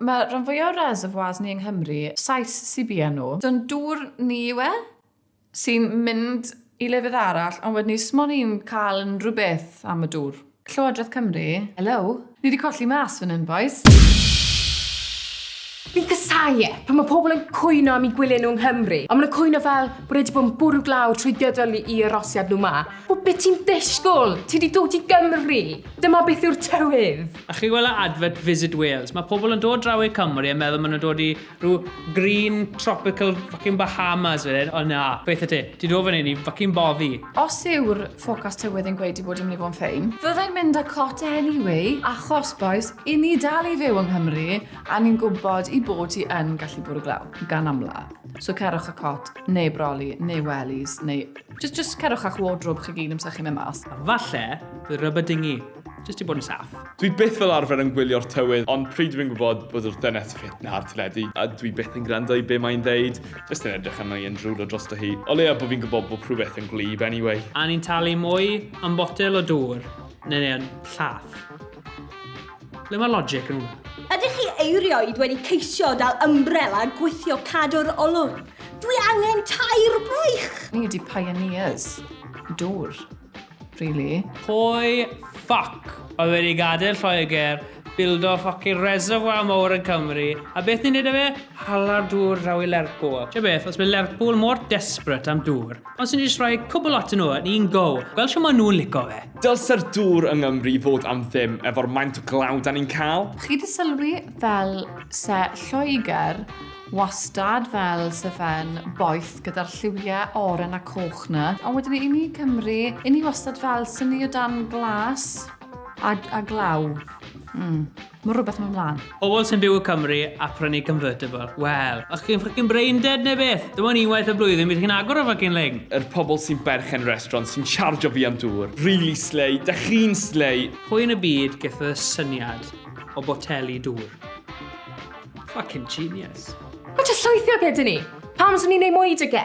Mae rhan fwyaf o reservoirs ni yng Nghymru, Sais sy bia nhw. So'n dŵr ni yw e, sy'n mynd i lefydd arall, ond wedyn ni smo ni'n cael unrhyw beth am y dŵr. Llywodraeth Cymru, hello? Ni 'di colli mas fan hyn, bois. Fi'n casau e pan mae pobl yn cwyno am eu gwyliau nhw yng Nghymru, ond maen nhw'n cwyno fel bod e wedi bod yn bwrw glaw trwy gydol i arosiad nhw 'ma. Wel, be ti'n disgwyl? Ti wedi dod i Gymru! Dyma beth yw'r tywydd! A chi gweld y advert Visit Wales? Mae pobl yn dod draw i Cymru yn meddwl maen nhw'n dod i rhyw green tropical fucking Bahamas fan hyn, ond na, beth y ti? Ti'n dod fan hyn i fucking boddi. Os yw'r forecast tywydd yn gweud ei bod hi'n mynd i fod yn ffein, fyddai'n mynd â cot anyway, achos bois, i ni dal i fyw yng Nghymru, a ni'n gwybod i bod hi yn gallu bwrw glaw, gan amla. So cerwch â cot, neu broli, neu wellies, neu just cerwch â'ch wardrobe chi gyd amser chi'n mynd mas. A falle, bydd rubber dinghy, jyst i bod yn saff. Dwi byth fel arfer yn gwylio'r tywydd, ond pryd dwi'n gwybod bod yr ddynes ffit 'na ar teledu, a dwi byth yn gwrando i be mae'n ddeud, jyst yn edrych arno i yn drwlo drosto hi. O leia bod fi'n gwybod bod rhywbeth yn gwlyb anyway. A ni'n talu mwy am botel o dŵr, neu neu yn llath. Ble mae logic yn hwnna? Ydych chi eirioed wedi ceisio dal umbrella a gweithio cadw'r olwg? Dwi angen tair braich! Ni ydi pioneers dŵr, really. Pwy fuck oedd wedi gadael Lloegr, bildo fucking reservoir mawr yn Cymru, a beth ni'n neud â fe? Hala'r dŵr draw i Lerpwl. Ti'n beth, os mae Lerpwl mor desperate am dŵr, os ni'n jyst rhoi cwbl lot yn nhw yn un go, gweld shwt maen nhw'n lico fe. Dylse'r dŵr yng Nghymru fod am ddim efo'r maint o glaw da ni'n cael. Chi 'di sylwi fel se Lloegr wastad fel se fe'n boeth gyda'r lliwiau oren a coch 'na, ond wedyn i ni Cymru, i ni wastad fel se ni o dan glas a, a glaw. Mae rhywbeth yn mynd mlaen. Pobl sy'n byw y Cymru a prynu convertible. Wel, o'ch chi'n fucking brain dead neu beth? Dim ond unwaith y blwyddyn bydd chi'n agor y fucking ling. Yr pobl sy'n berchen restaurant sy'n charjo fi am dŵr. Really slay, da chi'n slay. Pwy yn y byd gaeth y syniad o boteli dŵr? Fucking genius. Mae jyst llwythi o gyda ni. Pam swn i'n neud mwy 'da ge?